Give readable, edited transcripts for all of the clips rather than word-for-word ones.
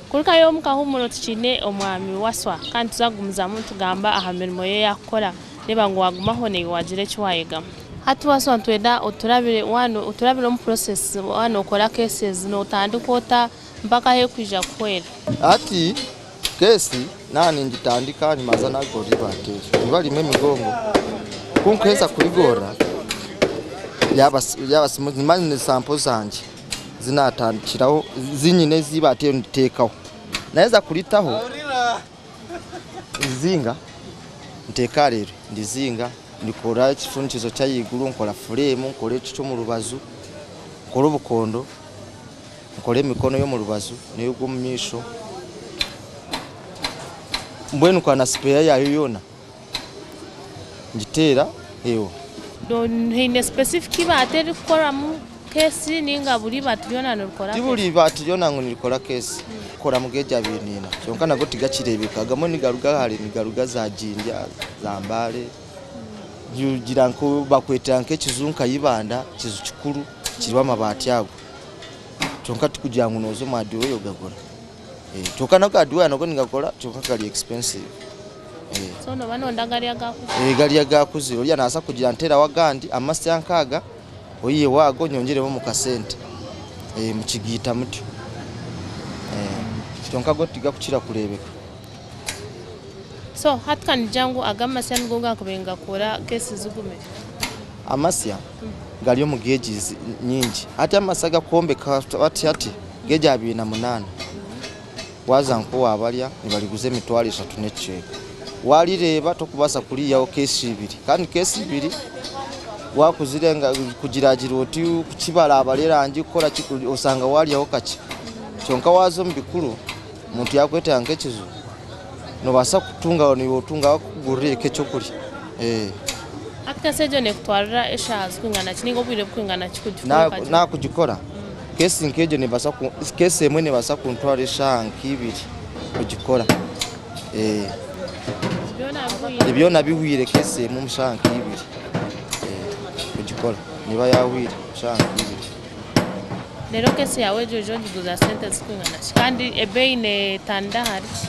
Kurugayo omu kahuumuro tukiine Omwami Waswa kandi tuza kugumizamu nitugamba aha mirimo ye ei arikukora reeba ngu waagumaho naiwe waagira eki waayegamu. Hati Waswa nitwenda oturabire waaba oturabire omu process waaba nookora cases nootandika ota mpaka ahu erikwija kuhwera? Hati case naaba ningitandika nimanza nagorora eibaati eri riba ririmu emigongo ku nkuheeza kurigorora yaaba yaaba smooth nimba nyine sample zangye. zi naatandikiraho zi nyine ezi eibaati eryo nditeekaho. Naaheza kuritaho, ndizinga nteeka aha reero ndizinga ndikora ekifundikizo ky'ahaiguru, nkora fureemu, nkora eki eky'omu rubaju, nkora obukondo, nkora emikono y'omu rubaju n'ey'omu maisho, mbwenu nkora na sipeeya yaayo yoona ngiteera ewa. Haine specific eibaati erikukorwamu case ninga buri ibaati ryona nirikora Ti buri ibaati ryona ngu nirikora case. Kora mugeegi abiniina kyonka nago tigakireebeka agamwe nigaruga hare nigaruga za Jinja, za Mbale gira nka bakwetera nk'ekiju nka Ibanda ekiju kikuru kiriho amabaati ago kyonka tikugira ngu nooza omu hardware ogagura. Kyonka nago hardware nago nigakora kyonka gari expensive. So noba noyenda gari agakuzire? Gari agakuzire oriya nabaasa kugira nteeraho agandi amasya nk'aga oyiheho ago nyongyeremu omu kasente mukigaita mutyo. Kyonka go tigakukira kureebeka. So hati ka nigira ngu aga amasya nigo gakubaire nigakora case zigumire? Amasya gari omu gauges nyingi. Hati amasya agakwombeka hati hati gauge 28. Waaza nk'owa barya nibariguza emitwaro eshatu n'ekicweka. Waarireeba torikubaasa kuriihaho keesi ibiri kandi keesi ibiri waakuzirenga kugiraagira oti kukibarabara erangi kukora ki osanga waaryaho kakye. Kyonka waaza omu bikuru omuntu yaakwetega nk'ekiju noobaasa kutunga naiwe otunga abakukugurira eka ekyokurya. Hati keesi egyo neekutwarira eshaaha zirikwingana ki nainga obwire burikwingana ki kugikora okagimara? Naakugikora Keesi nk'egyo neebaasa ku, keesi emwe neebaasa kuntwara eshaaha nk'ibiri kugikora. Byona bihweire keesi emwe omu shaaha nk'ibiri kugikora neeba yaahweire omu shaaha nk'ibiri. Reero keesi yaawe egyo oija ogiguza sente zirikwingana ki? Kandi ebeeyi neetandira ahari ki?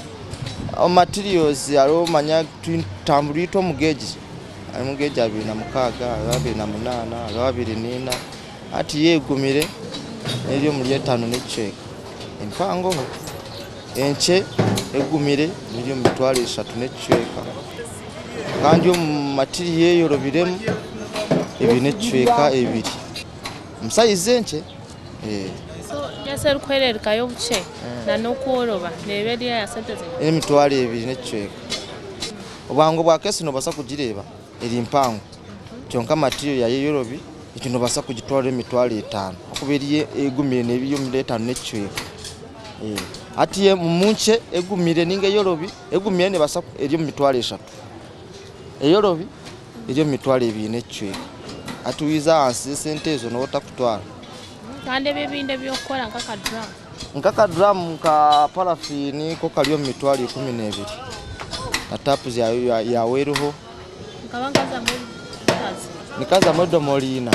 Omu materials hariho omanya nitutambura itwe omu geegi, harimu geegi 26, hariho 28, hariho 24. Hati yo egumire n'eri omuri etaano n'ekicweka. Empangoho enkye egumire n'eri omu mitwaro eshatu n'ekicweka. Kandi omu matiriyo eyorobiremu ebiri n'ekicweka ebiri. Omu sayizi enkye. So just erikuhererukayo obukye n'okworoba neeba eri aha sente zingana? N'emitwaro ebiri n'ekicweka. Obuhango bwa keesi noobaasa kugireeba eri mpango. Kyonka material yaayo eyorobi egyo nobaasa kugitwara emitwaro etaano ahakuba eriyo egumire neeba eri omuri etaano n'ekicweka. Hati omu nkye egumire ninga eyorobi, egumire nebaasa eri omu mitwaro eshatu, eyorobi eri omu mitwaro ebiri n'ekicweka. Hati waiza ahansi y'esente ezo nooba otakutwara. Kandi ebi ebindi eby'okukora nk'akaduramu? Nk'akaduramu ka parafiini ko kari omu mitwaro 12 na taapu yaawe eriho. Nkaba nkazamu liters. Nikazamu edomora ina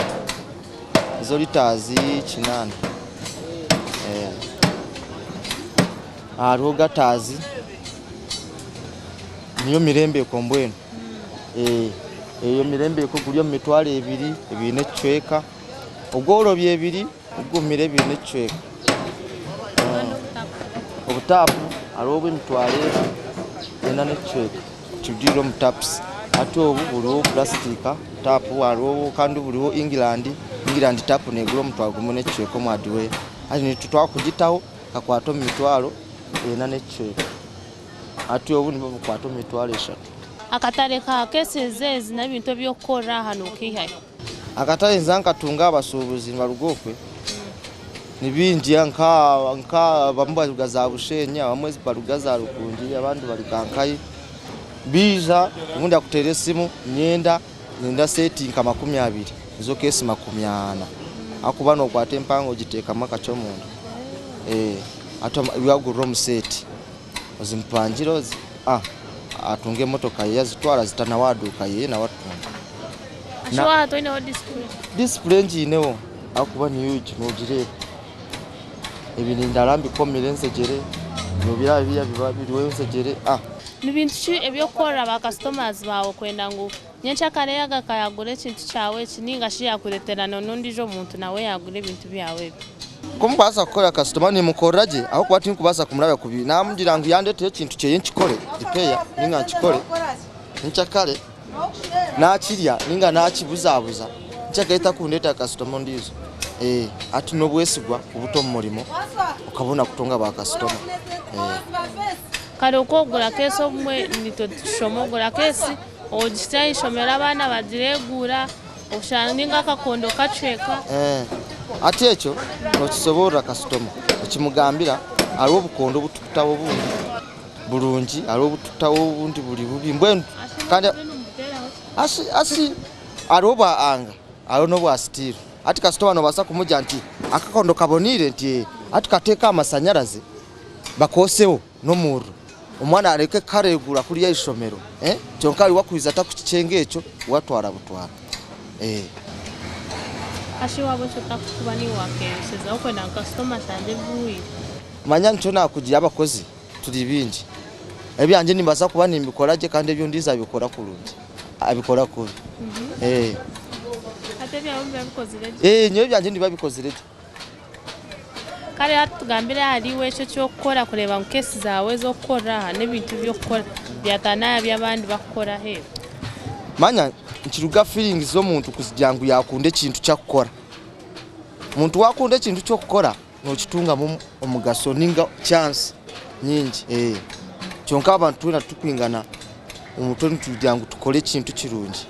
nizo liters kinaana. Hariho gutters niyo mirembeko mbwenu. Eyo mirembeko guri omu mitwaro ebiri, ebiri n'ekicweka. Ogworobi ebiri, ogugumire ebiri n'ekicweka. Obutapu hariho obw'emitwaro ena, ena n'ekicweka. Tibwire omu tapusi hati obu buriho purasitika tapu hariho kandi buriho England, England tapu negura omutwaro gumwe n'ekicweka omu hardware hati naitwe twakugitaho ekakwata omu mitwaro ena n'ekicweka hati obu nibwo bukwata omu mitwaro eshatu. Akatare ka cases ezi n'ebintu eby'okukorera aha nookaihahi? Akatare nza nkatunga abashuubuzi nibaruga okwe ni baingi nka abamwe baruga za Bushenyi abamwe baruga za Rukungiri abandi baruga nkahi baija obundi akuteera esimu nyenda niinyenda seeti nka 20 nizo keesi 40. Ahakuba nokwata empanga ogiteekamu akakye omunda. Hati wagurira omu seeti ozimupangire ozi atunga emotoka ye azitwara azita nawe aha duuka yeye nawe atunda. Ashi waaba toineho display? Display ngiineho ahakuba niyo egi nogireeba. Ebi nindara mbikomire enzegyere, nobiraba biriya biba biriho enzegyere. Ni bintu ki ebi orikukorera ba customers baawe kwenda ngu Nyenkyakare yagaruka yaagura ekintu kyawe eki nainga shi yaakureetera n'ondiijo muntu nawe yaagura ebintu byawe ebyo. Ku mbaasa kukora kasitoma nimukorera gye ahabw'okuba tinkubaasa kumurabya kubi. Naamugira ngu yandeetera ekintu kyeye nkikore, repair, nainga nkikore nyenkyakare naakirya nainga naakibuzabuza nyenkyakare takundeetera kasitoma ondiijo. Hati n'obwesigwa kubuta omu murimo okabona kutunga baakasitoma. Kare oku ogura keesi obumwe naitwe tushoma ogura keesi Ogihitsya aha ishomero abaana bagireeguura, oshanga ninga akakondo kacweka. Hati ekyo nokisoborora kasitoma okimugambira hariho obukondo obu tukutaho obundi burungi hariho obu tukutaho obundi buri bubi mbwenu kandi hasi hariho obwa anga hariho n'obwa sitiiru hati kasitoma nobaasa kumugira nti akakondo kaboniire nti ee hati kateeke aha masanyarazi bakooseho. n'omuriro. Omwana areke kukareegura kuriya aha ishomero kyonka hariho akwija atarikukikyenga ekyo we atwara butwara. Hashi waaba eki otarikukuba niiwe wakeeyoshezaho kwenda ngu kasitoma ashangye ebihweire. Manya nikyo naakugira abakozi turi baingi. Ebyangye nimbaasa kuba nimbikora gye kandi eby'ondiijo abikora kurungi, abikora kubi. Hati ebyawe nibiba bikozire gye? Nyowe ebyangye nibiba bikozire gye. Kare hati tugambire ahari iwe eki ekyorikukora kureeba ngu keesi zaawe ez'okukorera aha n'ebintu ebi orikukora byataana aha bi abandi barikukora aheeru. Manya nikiruga feelings z'omuntu kugira ngu yakunda ekintu kyakukora. Omuntu wakunda ekintu ky'okukora nokitungamu omugasho ninga chance nyingi. Kyonka abantu twena titukwingana omutwe nitugira ngu tukore ekintu kirungi.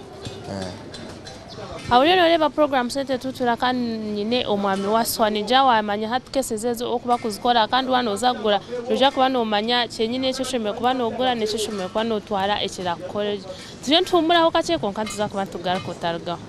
Oriyo noreeba puroguramu Sente Tutura kandi nyine omwami Wasswa. Ningira wamanya hati cases ezo okuba kuzikora kandi waaba noza kugura noija kuba nomanya kyenyini eki oshemereire kuba nogura n'eki oshemereire kuba notwara ekirakukorere gye. Turiyo nituhumuraho kakye kwonka nituza kuba nitugaruka otarugaho.